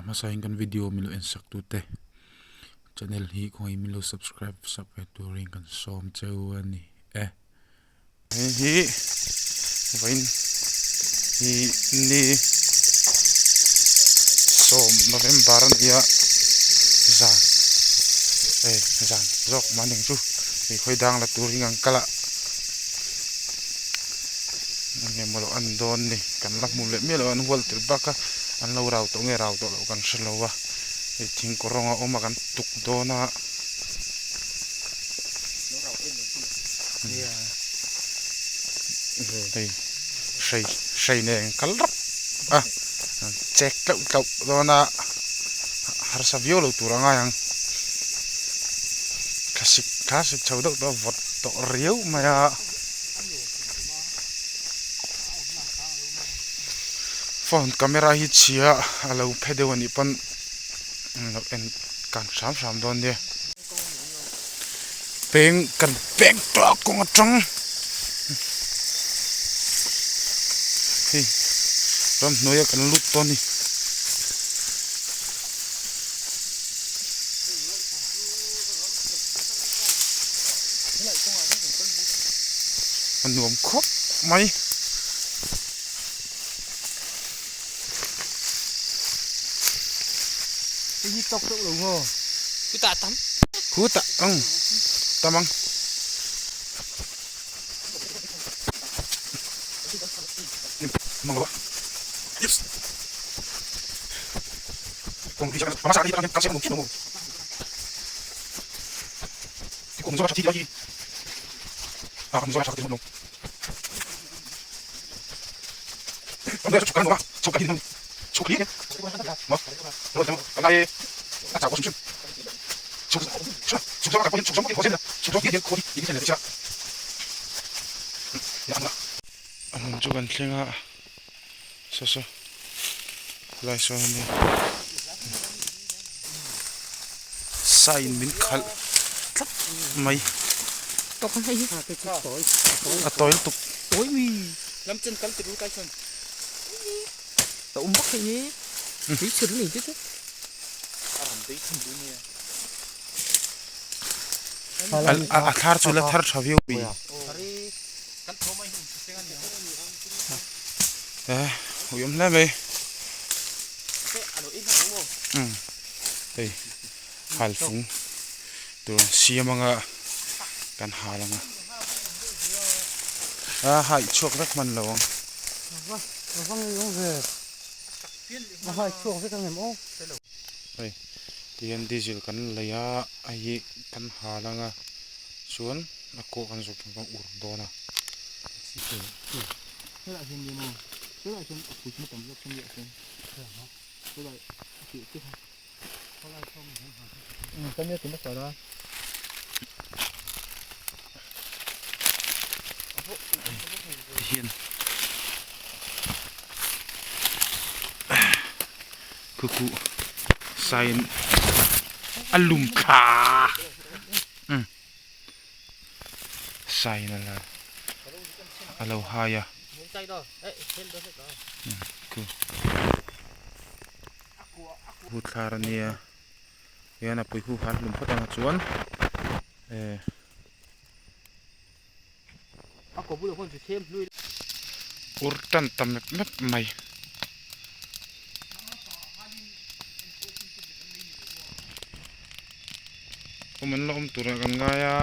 hmasa in kan video min lo en sak tu te channel hi khawngaih min lo subscribe sak ve turin kan sawm cheu a ni e. Hei hi vawiin hi ni sawm November a ni a zan eh zan zawk mahni ang chu hei khawi dang la turin an kal a eng emaw an dawn ni kan la hmu leh miah lo a an hual tel bak a an lo rau tawh nge rau tawh loh kan hre lo a hei thingkaw rawng a awm a kan tuk dawn a. Hei hrei hrei nen kal rap a chek tlauh tlauh dawn a harsa viau lo tur a ngai ang thlasik thlasik chho deuh tawh a vawt tawh riau mai a phone camera hi chhia a lo phe deuh a nih pawn en kan hram hram dawn nia. Peng kan peng tawh a kawng atang hei ramhnuai ah kan lut tawh a ni. A nuam khawp mai. Khutah ang tam ang. A hmun chu kan thleng a saw saw lai sawn a nia sign min khalh tlat mai a tawi lutuk. A thar chu la thar tha viau mai e ui awm hle mai umm hei halfung tur an siam anga kan hal anga a haih chhuak vek hman lo ang. Hei tihian diesel kan lei a hei hi kan hal anga chuan a kawh kan zawh kan ur dawn a. Tihian khu khu sign a lum thla umm sign a la a lo hai a khu. Huthlar a nia hian a pui hu han hlum phawt ang chuan eh ur tan ta mep mep mai. Awm an la awm turah kan ngai a.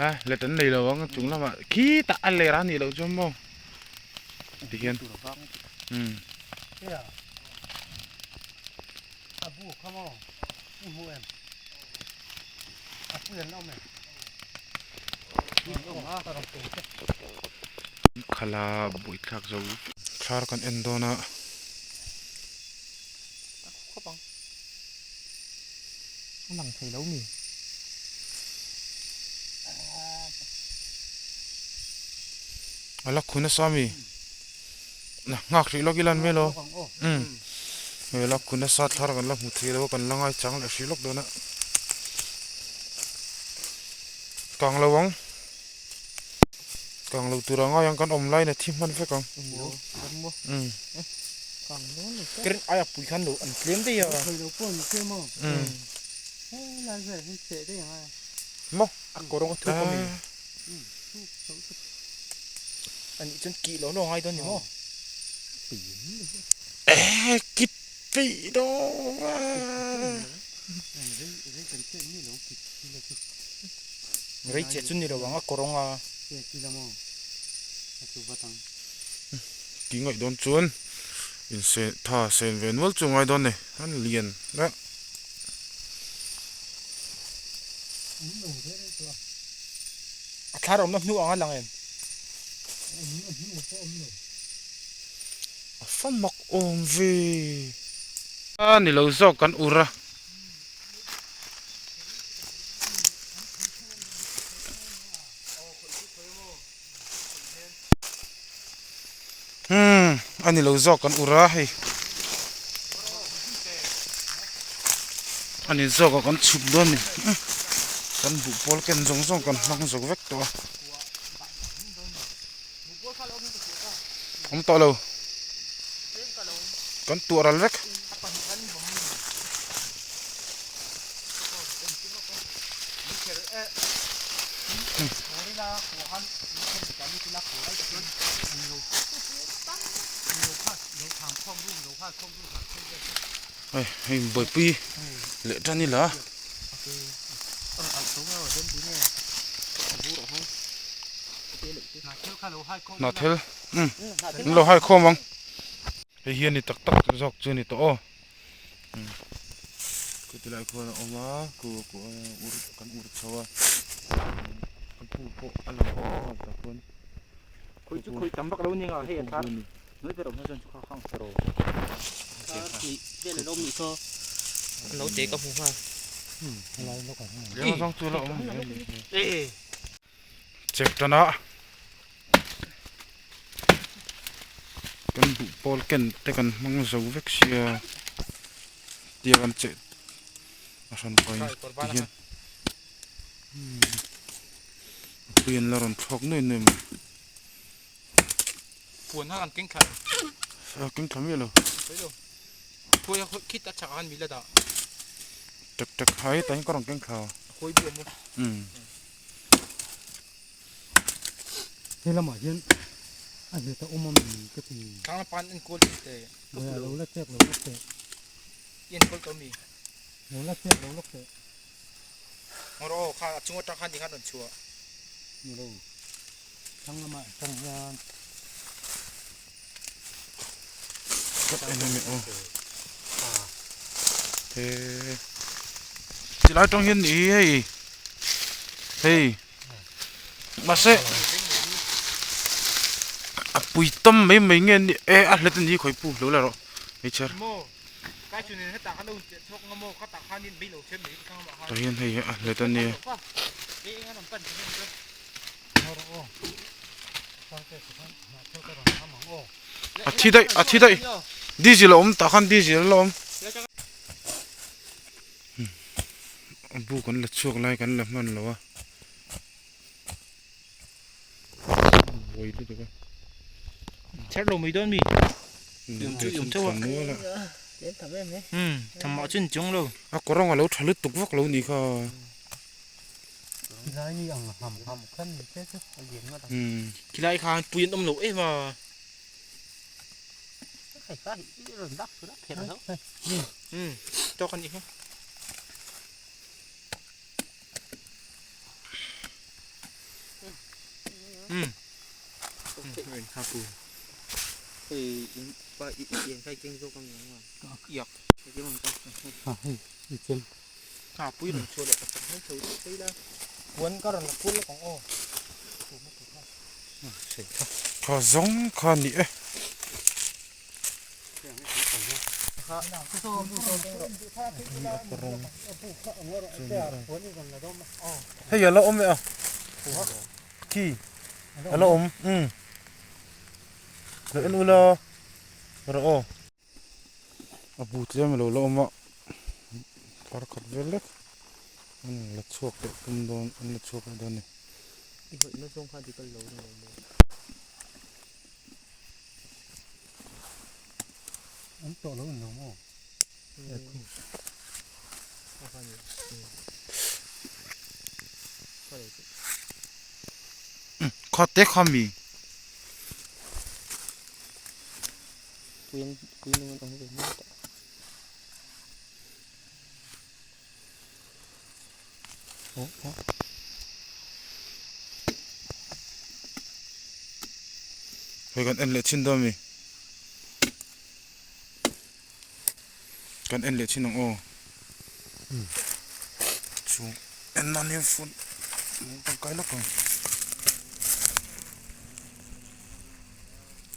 A let an nei lo ang chung lamah khitah a ler a nih loh chuan maw tihian umm. Khala buaithlak zo thlar kan en dawn a. A lang thei lo mi. A la khun nasa mi. Na nghak hrih lawk ila an hmel aw. Umm. Hei a la khun nasa thlar kan la hmu thei lo a kan la ngai chang leh hrih lawk dawn a. Kang lo ang. Kang lo tur a ngai ang kan awm laiin a thi hman vek ang. Umm. Karen aia pui khan lo an tlem daih a. Umm. Maw? A kawrawng a thuk a mi. A nih chuan kih lo lo a ngai dawn ni maw? Eh kit peih dawn a. Rei chiah chu ni lo ang a kawrawng a. Ki ngaih dawn chuan inse tha sen ve nual chu ngai dawn ni an lian a. A thlar awmna hnu ang a lang em? A fa mak awm ve. A ni lo zawk kan ur a. Umm a ni lo zawk kan ur a hei a ni zawk ah kan chhuk dawn a ni kan buh pawl ken zawng zawng kan hmang zawk vek tawh a awm tawh lo kan tuah ral vek. Hei hei buaipui leh tan ila. Hnahthel umm an lo hai khawm ang hei hi a ni tak tak zawk chu a ni tawh aw umm khiti lai khuan a awm a ku ku ur kan ur chho a a bu pawh a lang nghal tak chuan khawi chu khawi tam vak lo ni nga hei a thar hnuai ber awm na chuan chu kha khang rawh naute ka hmu nghal leng zawng chu la awm Chek tan a kan duh pawl ken te kan hmang zo vek sia tia kan cheh a hran pai ti hian pui an la rawn thlawk nuai nuai mai. Puan kha kan keng thla a keng thla miah lo khawi a khit a chak ah khan mi la dah tek tek hai tah hian ka rawn keng thla khawi bu awm umm he lamah hian a hlet a awm a mi ka ti thlang lampan enkawl tih te lo la chek lo lawk teh i enkawl tawh mi lo la chek lo lawk teh Ngawr aw kha a chung atang khan ti khan rawn chhuah ni lo Thlang lamah atang hian Ti lai tang hian ih hei hei mahse a pui tam mai mai nge ni e a hlet a ni khawi pu lo la rawh hmeichher tah hian hei a hlet a nia. A thi daih a thi daih diesel a awm tah khan diesel a la awm a bu kan la chhuak lai kan la hman lo a buai lutuk a chher lo mai dawn mi tham mah chu ni chuang lo a kawrawng a lo tha lutuk vak lo ni kha. Khilai khan pui an awm lo em a. Tawk a nih kha. Hna pui rawn chhuah leh pakhat mai tho phei la puan ka rawn la kual lawk ang aw Kha zawng kha a ni e. Hei a la awm e a khi a la awm umm lo en ula rawh aw. A bu tlem a lo la awm a thar khat vel lek an la chhuak leh tum dawn an la chhuak leh dawn a ni. I hawihna zawng kha dik a lo ni lo maw? An tawh lo ni lo maw? Kha te kha mi. Hei kan en leh chin dawn mi. Kan en leh chin ang aw. Chu en nan hian phone tangkai lawk ang.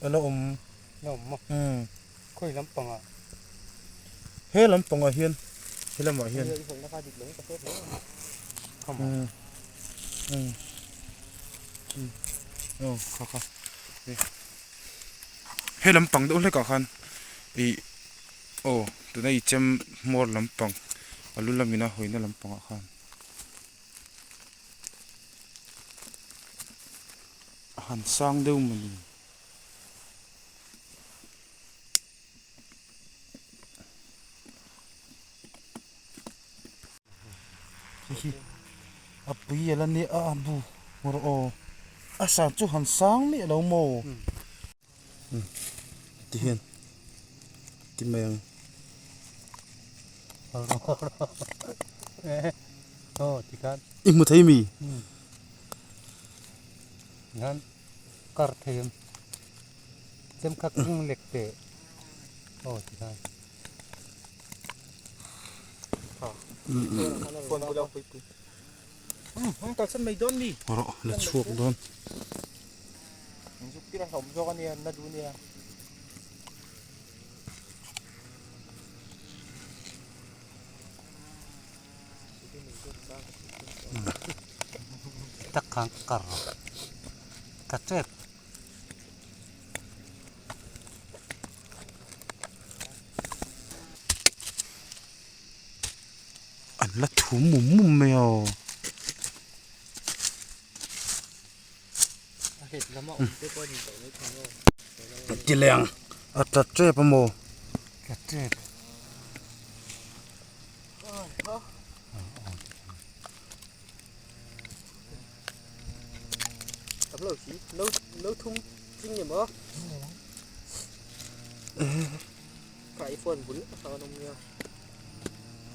A la awm. La awm a. Khawi lampangah. He lampangah hian he lamah hian. Aw kha kha he lampang deuh hlekah khan ih aw tuna i chem hmawr lampang a lu lamina hawina lampangah khan a han sang deuh mawni. Hihi a pui ala nia a bu rawh aw a san chu han sang miah lo maw ti hian ti mai ang. I hmu thei mi? Kar thei ang chem kha kung lek teh aw ti khan. Rawh la chhuak dawn. Tak khan kar ka tep. An la thum mum mum mai aw. Ti leng a tla tep a maw. Tla tep.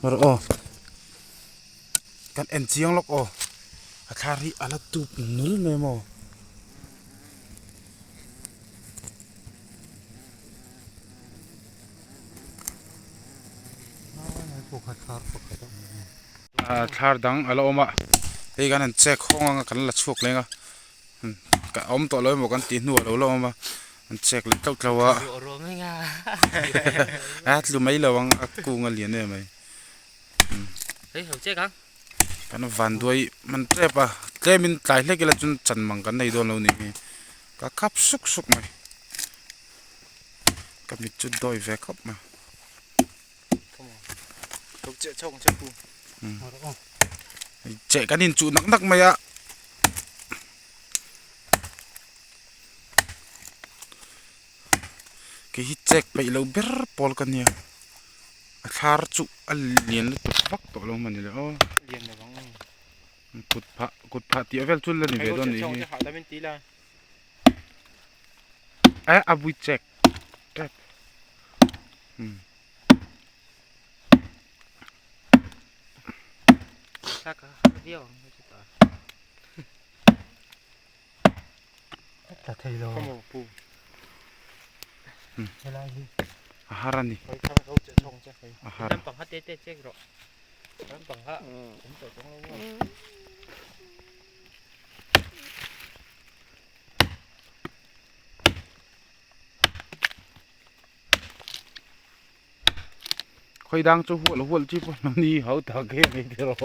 Rawh aw kan en chiang lawk aw a thlar hi a la tup nul mai maw. Thlar dang a la awm a hei kan han check hawng anga kan la chhuak leng a ka awm tawh lo emaw kan tih hnuah a lo la awm a an check leh tlauh tlauh a a tlu mai lo ang a kung a lian em mai kan van duai man tep a tlemin tlai hlek ila chuan chan mang kan nei dawn lo ni hi ka khap suk suk mai ka mit chu dawi ve khawp mai. Cheh kan inchuh nak nak mai a. Kei hi chek peih lo ber pawl ka nia a thlar chu a lian lutuk vak tawh lo mawni le aw kut phah kut phah tih vel chu la ni ve dawn a nih hi eh a vui chek tep. Tla thei lo. Helai hi. A har a ni. A har. Khawi dang chu hual hual chi pawh lo ni ho tak em mai tiraw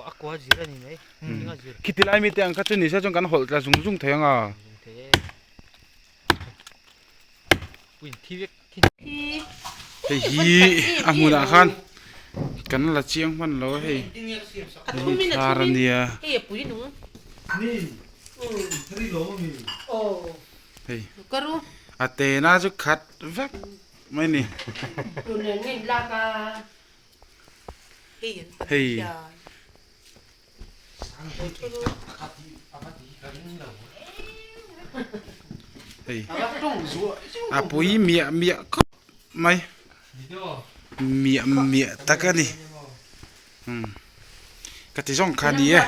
a kua zir a ni mai thing a zir khiti lai mite ang kha chu ni se chuan kan hawlh tla zung zung thei ang a hei hi a hmunah khan kan la chiang hman lo a hei hei hi thar a nia. Hei a tena chu khat vek mai ni. Hei. Hei a pui miah miah khawp mai miah miah tak a ni umm ka ti zawng kha ni e.